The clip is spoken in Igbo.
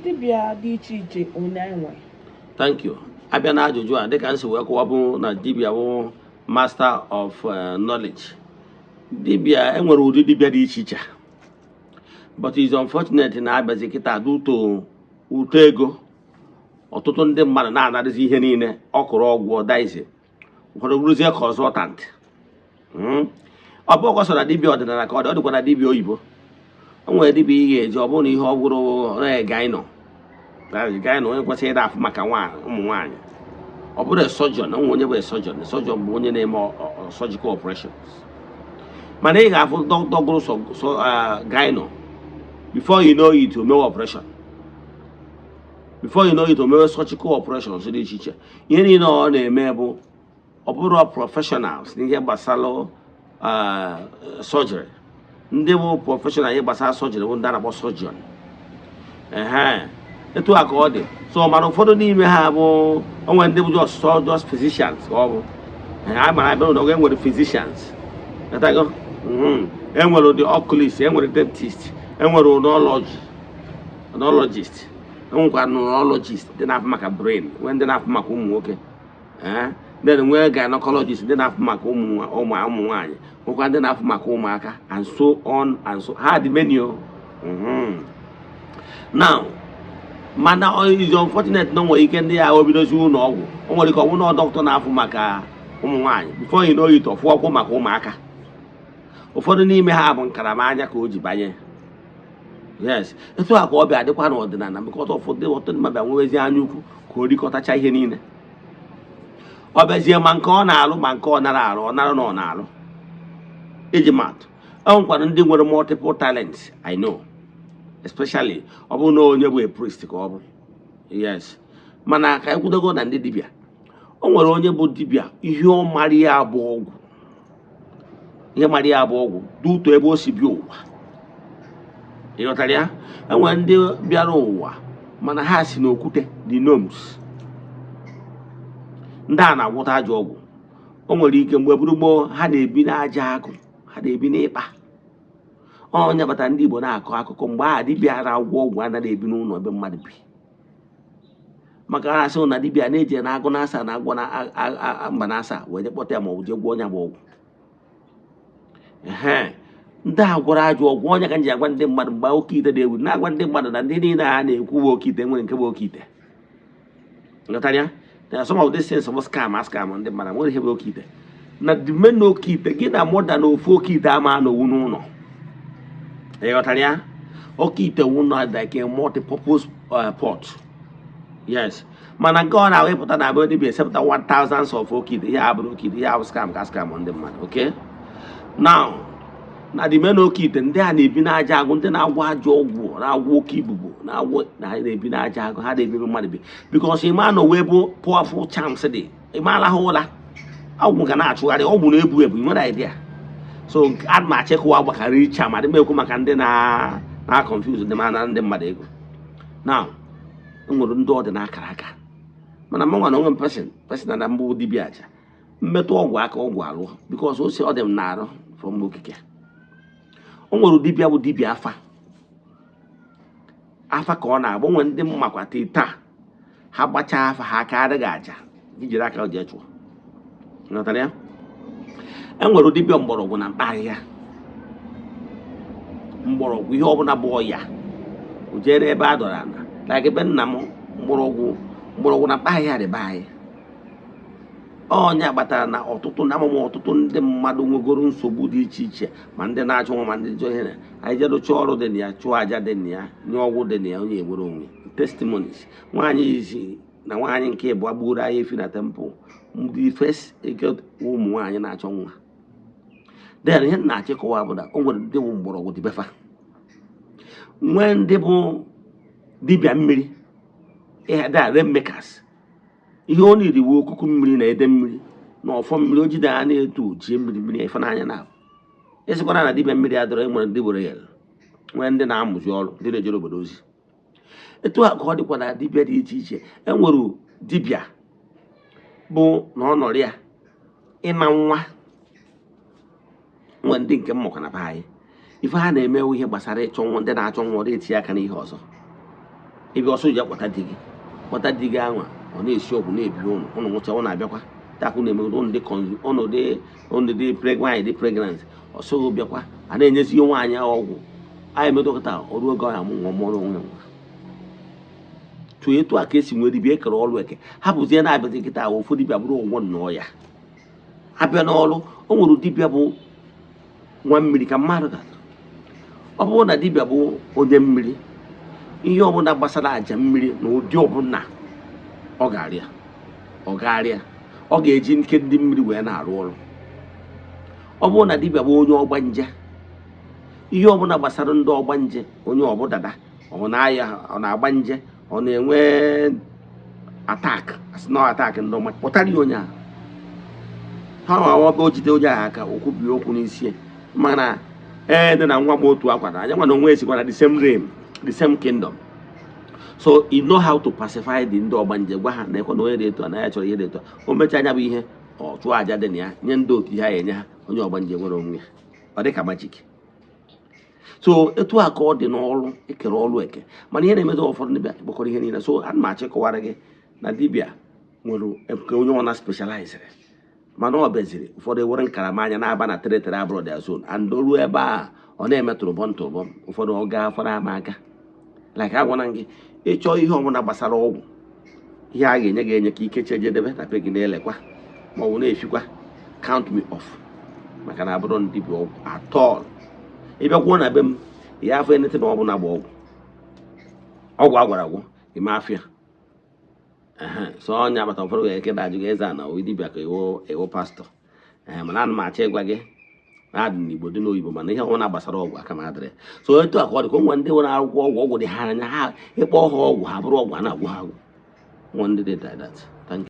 Dibịa dị iche iche one anyị nwere? Thank you. Abịa na ajụjụ a, dịka nsi wee kọwa, bụ na dibịa bụ master of knowledge. Dibịa, enwere ụdị dibịa dị iche iche, but it's unfortunate na abịazi kịta due to ụtọ ego, ọtụtụ ndị mmadụ na-anarịzi ihe niile ọ kụrụ ọgwụ ọdaize, ụfọdụ bụrụzie consultant. Ọ bụ ọkọsọ na dibịa ọdịnala ka ọ dị, ọ dịkwa na dibịa oyibo. O nwere dibịa ị ga-eji, ọ bụrụ na ihe ọ gwụrụ gyno gyno, onye kwesịrị ịda afụ maka nwaanyị, ụmụ nwaanyị, ọ bụrụ surgeon. Onwe onye bụ surgeon. Surgeon bụ onye na-eme surgical operations, mana ị ga-afụ dọkịta gụrụ gyno, before you know it, o mewe operation, before you know it, o mewe surgical operations dị iche iche. Ihe niile ọ na-eme bụ ọ bụrụ professionals n'ihe gbasara surgery. Ndị bụ professional ihe gbasara surgery bụ ndị a na-akpọ surgeon. Ehe, etu a ka ọ dị. So mana ụfọdụ n'ime ha bụ onwe ndị bụ just physicians ka ọ bụ. A mara abịa n'oge enwere physicians. Ghọtago? Enwere the oculist, enwere dentist, enwere neurologist, enwekwara neurologist ndị na-afụ maka brain, nwee ndị na-afụ maka ụmụ nwoke, ee, then nwee gynecologist, ndị na-afụ maka ụmụ ụmụ ụmụ nwaanyị, nwekwa ndị na-afụ maka ụmụaka, and so on and so ha dị many o. Now, mana is unfortunate na o nwere ike ndị ya o bidozi ụlọ ọgwụ, o nwere ike ọ bụrụ na dọkịta na-afụ maka ụmụ nwaanyị, before you know it, ọfụ ọkwụ maka ụmụaka. Ụfọdụ n'ime ha bụ nkaramanya ka o ji banye. Yes, etu a ka ọ bịa dịkwa n'ọdịnala, because ụfọdụ ọtụtụ mmadụ bịa nwewezi anya ukwu ka o rikọtacha ihe niile. Ọ bịazie, ma nke ọ na-alụ ma nke ọ nara alụ, ọ nara na ọ na-alụ. Iji maatụ, e nwekwara ndị nwere multiple talents. I know, especially ọ bụrụ na onye bụ a priest ka ọ bụ. Yes, mana ka anyị kwudogo na ndị dibịa, o nwere onye bụ dibịa, ihe ọ mara ya bụ ọgwụ, ihe mara ya bụ ọgwụ duto ebe o si bịa ụwa. Ị ghọtara ya? Enwere ndị bịara ụwa mana ha si n'okwute, the gnomes, ndị a na-agwọta ajọ ọgwụ. O nwere ike mgbe buru gboo, ha na-ebi n'aja agụ, ha na-ebi n'ịkpa. Onye bata ndị Igbo na-akọ akụkọ mgbe ahụ, dibịa na-agwọ ọgwụ anaghị ebi n'ụlọ ebe mmadụ bi, maka a na-asị na dibịa na-eje na agụ na-asa na agwọ na mba na-asa wee je kpọta ya ma ọ bụ jee gwọọ ọnya bụ ọgwụ. Ehe, ndị a gwọrọ ajọ ọgwụ, onye ka m ji agwa ndị mmadụ mgbe oke ite na-ewu, na-agwa ndị mmadụ na ndị niile a na-ekwu bụ oke ite nwere nke bụ oke ite. Nghọtara ya? Na some of these things bụ scam, a scam ndị mmadụ. Nwere ihe bụ oke ite na the main oke ite gị na more than ofu oke ite ama n'owu n'ụlọ. Ị ghọtara ya? Oke ite wụ na like a multi-purpose pot. Yes, mana nke ọ na-awepụta na abụ dibịa esepụta 1000 of oke ite, ihe a bụrụ oke ite, ihe a bụ scam ka scam ndị mmadụ. Okay, now, na the main oke ite, ndị a na-ebi n'aja agụ, ndị na-agwọ ajọ ọgwụ, na-agwọ oke ibubo, na-agwọ na ha na-ebi n'aja agụ, ha na-ebi ebe mmadụ bi, because ịma na wee bụ powerful charms dị, ịma alahụ ụla, ọgwụ ga na-achụgharị, ọgwụ na-ebu ebu. Ị nwere idea? So ana m achịkwa gbakara iche ma dị m ekwu maka ndị na confuse ndị ma ndị mmadụ ego. Now, enwere ndị ọ dị n'akara aka, mana mụ nwa na onwe m person na mbụ dibịa aja mmetụ ọgwụ aka, ọgwụ alụọ, because o si ọ dị m na-arụ from okike. O nwere dibịa bụ dibịa afa, afa ka ọ na-agba. Nwere ndị mmakwata taa, ha gbachaa afa ha aka adịghị aja ijiri aka jee chụọ. Nghọtara ya? E nwere dibịa mgbọrọgwụ na mkpa ahịhịa, mgbọrọgwụ, ihe ọbụla bụ ọya, o jee n'ebe a dọrọ ana, like ebe nna m, mgbọrọgwụ, mgbọrọgwụ na mkpa ahịhịa dị be anyị. Ọnya kpatara na ọtụtụ na amụma, ọtụtụ ndị mmadụ nwegoro nsogbu dị iche iche, ma ndị na-achụ nwa, ma ndị jọ ihe na anyị jee rụchaa ọrụ dị na ya, chụọ aja dị na ya, nye ọgwụ dị na ya, onye enwere onwe. Testimonies, nwaanyị izi na nwaanyị nke ịbụọ gburu anyị efi na temple, ndị first eke, ụmụ nwaanyị na-achọ nwa. Then ihe m na-achịkọwa bụ na o nwere ndị bụ mgbọrọgwụ dịbefa, nwee ndị bụ dibịa mmiri, ihe da rainmakers. Ihe ọ na-eri wu okuku mmiri na ede mmiri na ọfọ mmiri. O jide ha na-etu jie mmiri, mmiri ịfụnanya na ịsịkwana na dibịa mmiri adọrọ. E nwere ndị were ya, nwee ndị na-amụzi ọrụ, ndị na-ejere obodo ozi. Etu a ka ọ dịkwa na dibịa dị iche iche. E nwere dibịa bụ na ọ nọrọ ya ịna nwa, nwee ndị nke mmụkwa na be anyị, ife ha na-emewu ihe gbasara ịchọ nwa. Ndị na-achọ nwa, ọ na-etinye aka n'ihe ọzọ. Ịbịa ọsọ ji akpọta di gị, kpọta di gị anwa, ọ na-esi ọgwụ na-ebi ụnụ. Ụnụ nwụcha, ụnụ abịakwa takụ na-emegide ụnụ dị ụnụ dị ụnụ dị nwaanyị dị pregnant. Ọsọghị bịakwa, a na-enyezi nwaanyị ahụ ọgwụ anyị eme dọkịta ọrụ oge ọ ya amụ nwa, mụọrọ onwe ya nwa. Tụọ etu a ka esi nwee dibịa ekere ọrụ eke, hapụzie na-abịazi kịta ahụ. Ofu dibịa bụrụ ụgwọ nnọọ ya abịa n'ọrụ. O nwere dibịa bụ nwa mmiri ka mmadụ ga. Ọ bụrụ na dibịa bụ onye mmiri, ihe ọbụla gbasara àjà mmiri na ụdị ọbụla ọ ga-arịa, ọ ga-arịa, ọ ga-eji nke ndị mmiri wee na-arụ ọrụ. Ọ bụrụ na dibịa bụ onye ọgbanje, ihe ọbụla gbasara ndị ọgbanje, onye ọbụ dada, ọ na-aya, ọ na-agba nje, ọ na-enwe attack, asị na attack ndị ọma, kpọtara ya onye ahụ. Ha ma ọ bụ o jide onye ahụ aka, okwu bie okwu n'isi ya. Mana ee, dị na nwa m otu akwa na anya nwa na onwe esikwa na the same realm, the same kingdom, so you know how to pacify the ndị ọgbanje. Gwa ha na ekwe na onye dị etu a na ya chọrọ ihe dị etu a. O mechaa anya bụ ihe ọ chụọ aja dị na ya, nye ndị otu ihe a enye ha, onye ọgbanje nwere onwe ya, ọ dị ka magic. So etu a ka ọ dị n'ọrụ ekere ọrụ eke. Mana ihe na-emezi, ụfọdụ ndị bịa kpọkọrọ ihe niile. So ana m achịkọwara gị na dibịa nwere nke onye ọ na specializere, mana ọ bịaziri ụfọdụ ewere nkaramanya na-aba na territory abụrụ their zone, and o ruo ebe a, ọ na-eme tụrụbọm tụrụbọm. Ụfọdụ ọ gaa, ụfọdụ ama aka. Like agwana gị, ịchọọ ihe ọbụla gbasara ọgwụ, ihe a ga-enye gị enye ka ike chejedebe na be gị na-elekwa ma ọ bụ na-efikwa, count me off, maka na abụrụ ndị dibịa ọgwụ at all. Ịbịakwuo na be m ya, afọ enete na ọbụla gba ọgwụ, ọgwụ agwara agwụ ime afịa. Ehe, so ọnya agbata ụfọdụ ga-eke na-ajụ gị, eze a na dibịa ka iwu iwu pastọ. Ee, mana ana m achọ ịgwa gị na adị n'Igbo, dị n'oyibo, mana ihe ọbụla gbasara ọgwụ aka m adịrị. So etu a ka ọ dị, ka ụmụ ndị nwere akwụkwọ ọgwụ, ọgwụ dị ha anya, ha ịkpọ ha ọgwụ, ha bụrụ ọgwụ a na-agwụ ha agwụ. Nwa ndị dị like that. Thank you.